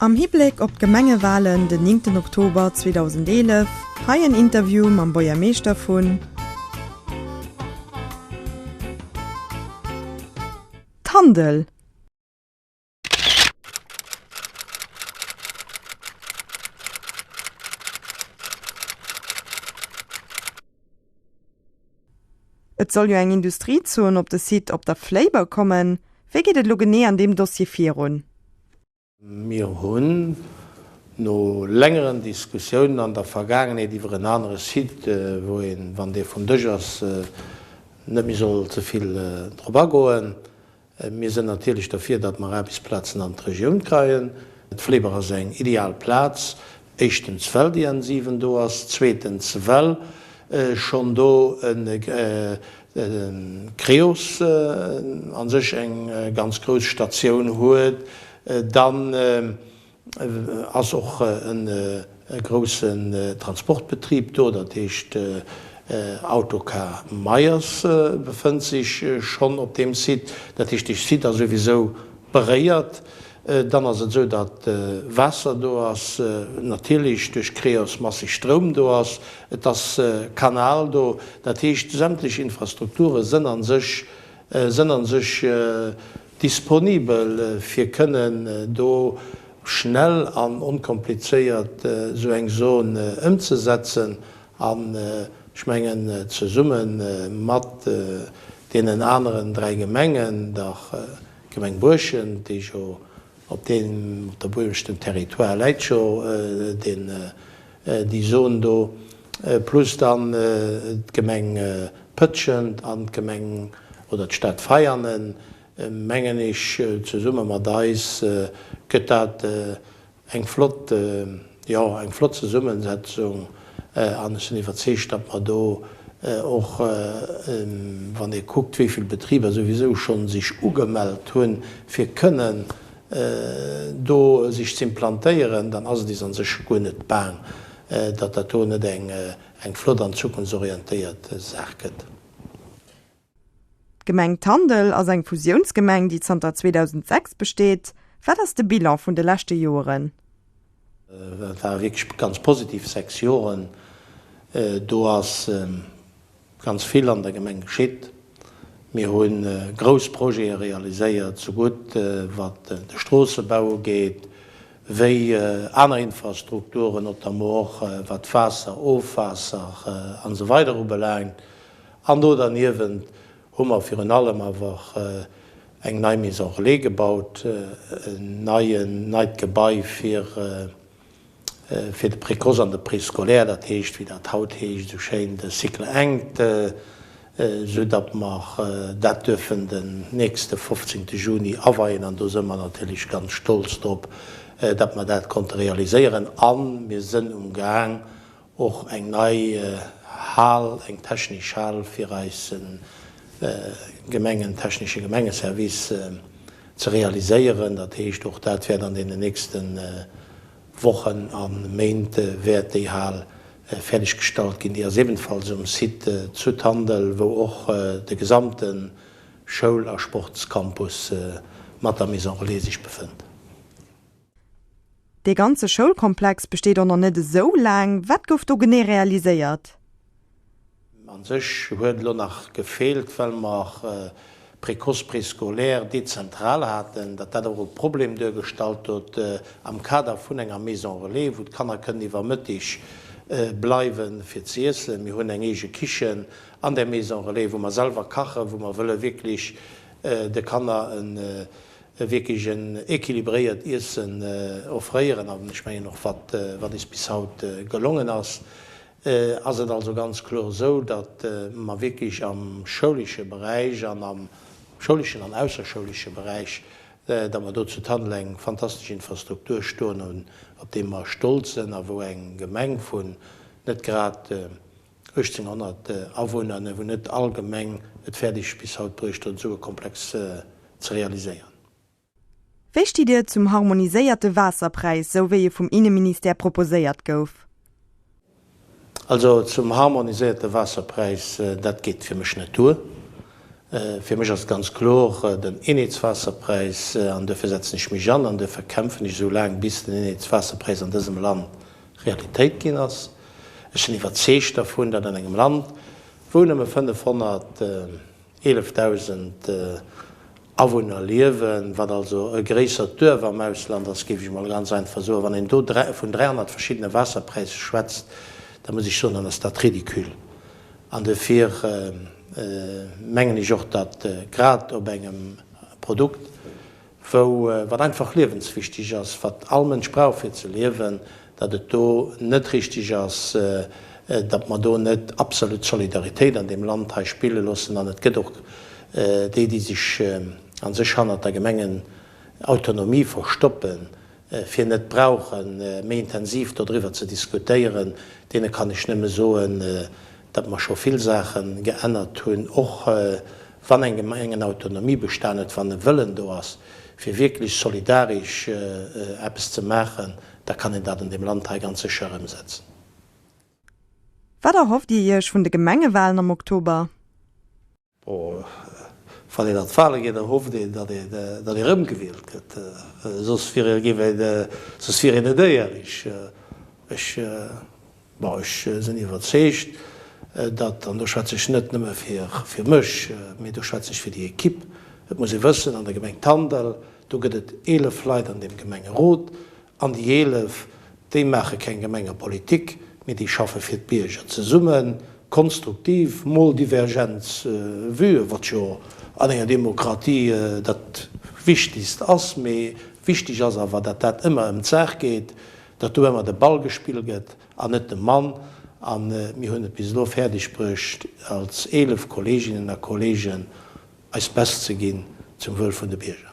Am Hibléck op d'Gemengewalen den 9 Oktober 2011, hei en Interview mam Buergermeeschter vun. Tandel. Et soll jo eng Industriezon op de Site op der Fléiber kommen. Wéi geet et elo genee an deem Dossier virun? Mir hunn no längeren Diskussiounen an der Vergaangenheet iwwer en anere Site, wou een, wann dee vum Dësch ass, net méi soll ze vill drop agoen, Mir sënn natierlech derfir, datt mer Aarbechtsplazen an d'Regioun kreien. D'Fleeber ass eng ideal Plaz, éischtens well déi N7 do ass, zweetens well schonn do e Creos a sech eng ganz grouss Statioun huet. Dann ass och e groussen Transportbetrib do, dat heescht Autocar Meyers befënnt sech schonn op deem Site. Dat heescht, dee Site ass souwisou beréiert. Dann ass et esou, datt Waasser do ass, natierlech duerch Creos masseg Stroum do ass, et ass Kanal do. Dat heescht, sämtlech Infrastrukture sënn a sech sënn a sech disponibel, fir kënnen do schnell an onkomplizéiert esou eng Zon ëmzesetzen. An ech mengen, zesumme mat deenen aneren 3 Gemengen, der Gemeng Buerschent, déi jo op deem, op der buergeschten Territoire läit jo deen, déi Zon do, plus dann d'Gemeng Pëtschent an d'Gemeng oder d'Stad Veianen, mengen ech, zesumme mat eis gëtt dat eng flott, jo, eng flott Zesummensetzung. An ech sinn iwwerzeegt, datt mer do och, wann ee kuckt, wéi vill Betriber souwisou schonn sech ugemellt hunn, fir kënnen do sech z'implantéieren, dann ass et is an sech guer net baang, datt dat do net eng flott an zukunftsorientéiert Saach gëtt. D'Gemeng Tandel ass eng Fusiounsgemeng, déi zanter 2006 besteet. Wat ass de Bilan vun de leschte Joeren? Dat ware wierklech ganz positiv 6 Joren. Do ass Ganz vill an der Gemeng geschitt. Mir hu grouss Projete realiséiert, sougutt wat de Stroossebau ugeet, wéi aner Infrastrukturen, notamment och wat Waasser, Ofwaasser an esou weider ubelaangt. An do derniewent hu mer virun allem awer eng nei Maison relais gebaut, en neien, neit Gebai fir fir de Précoce an de Préscolaire, dat heescht, wéi dat haut heescht esou schéin, de Cycle engt, esou datt mer dat duerfen den nächste 15. Juni aweien. An do së mer natierlech ganz stolz drop, datt mer dat konnte realiséieren. A mir sënn um Gaang, och eng nei Hal, eng technesch Hal fir eise Gemengen, technesche Gemengeservice ze realiséieren. Dat heescht, och dat wäert an deenen nächste Wochen a Méint wäert déi Hal fäerdeg gestallt ginn. Déi ass ebenfalls um Site zu Tandel, wou och de gesamte Schoul a Sportscampus mat der Maison Relais sech befënnt. Dee ganze Schoulkomplex besteet och nach net esou laang. Wat gouf do genee realiséiert? An sech huet elo nach gefeelt, well mer Précoce, Préscolaire dezentral haten, datt dat och e Problem duergestallt huet am Kader vun enger Maison relais, wou d'Kanner kënnen iwwer Mëttig bleiwen, fir ze iessen. Mir hunn eng eege Kichen an där Maison relais, wou mer selwer kachen, wou mer wëlle wierklech de Kanner e wierklech en équilibréiert Iessen offréieren. An ech mengen och, wat wat eis bis haut gelongen ass. Ass et also ganz kloer esou, datt mer wierklech am schoulesche Beräich an am schouleschen an ausserschoulesche Beräich, datt mer do zu Tandel eng fantastesch Infrastruktur stoen hunn, op déi mer stolz sënn a wou eng Gemeng vun net grad 1.800 Awunner, wou net all Gemeng et fäerdeg bis haut bruecht huet, esou e Komplex ze realiséieren. Wéi stitt Dir zum harmoniséierte Waasserpräis, sou wéi e vum Inneministère proposéiert gouf? Also zum harmoniséierte Waasserpräis, dat geet fir mech net duer. Fir mech ass et ganz kloer, den Eenheetswaasserpräis, an duerfir setzen ech mech an an duerfir kämpfen ech esou laang, bis den Eenheetswaasserpräis an dësem Land Realitéit ginn ass. Ech sinn iwwerzeegt dervun, datt an engem Land, wou nëmme 511.000 Awunner liewen, wat also e gréissert Duerf am Ausland ass, géif ech emol ganz einfach soen, wann een do vun 300 verschiddene Waasserpräisser schwätzt, da muss ech soen, dann ass dat ridicule. An dofir mengen ech och, datt grad op engem Produkt, wou, wat einfach liewenswichtig ass, wat all Mënsch brauch fir ze liewen, datt et do net richtig ass, datt mer do net absolut Solidaritéit an deem Land hei spille loossen. An et gëtt och déi, déi sech a sech hannert der Gemengenautonomie verstoppen, fir net brauche méi intensiv dodriwwer ze diskutéieren, deene kann ech nëmme soen, datt mer scho vill Saache geännert hunn, och wann eng Gemengenautonomie bestan huet, wann e Wëllen do ass, fir wierklech solidaresch eppes ze maachen, da kann een dat an deem Land hei ganz sécher ëmsetzen. Wat erhofft Dir Iech vun de Gemengewalen am Oktober? Bon, wann een an d'Wale geet, erhofft een, datt een, datt ee erëmgewielt gëtt. Soss wier ee, géif een, soss wier een net éierlech. Ech, bon, ech sinn iwwerzeegt, datt, an do schwätze ech net nëmme fir, fir mech, mee do schwätze ech fir déi Equipe, et muss ee wëssen, an der Gemeng Tandel, do gëtt et 11 Leit an deem Gemengerot, An déi 11, déi maache keng Gemengepolitik, mee déi schaffe fir d'Bierger. Zesummen, konstruktiv, mol divergent Vuen, wat jo an enger Demokratie dat Wichtigst ass. Mee wichteg ass awer, datt dat ëmmer ëm d'Saach geet, datt do ëmmer de Ball gespill gëtt an net de Mann. A mir hunn et bis elo fäerdeg bruecht, als 11 Kolleeginnen a Kolleegen eist Best ze ginn zum Wuel vun de Bierger.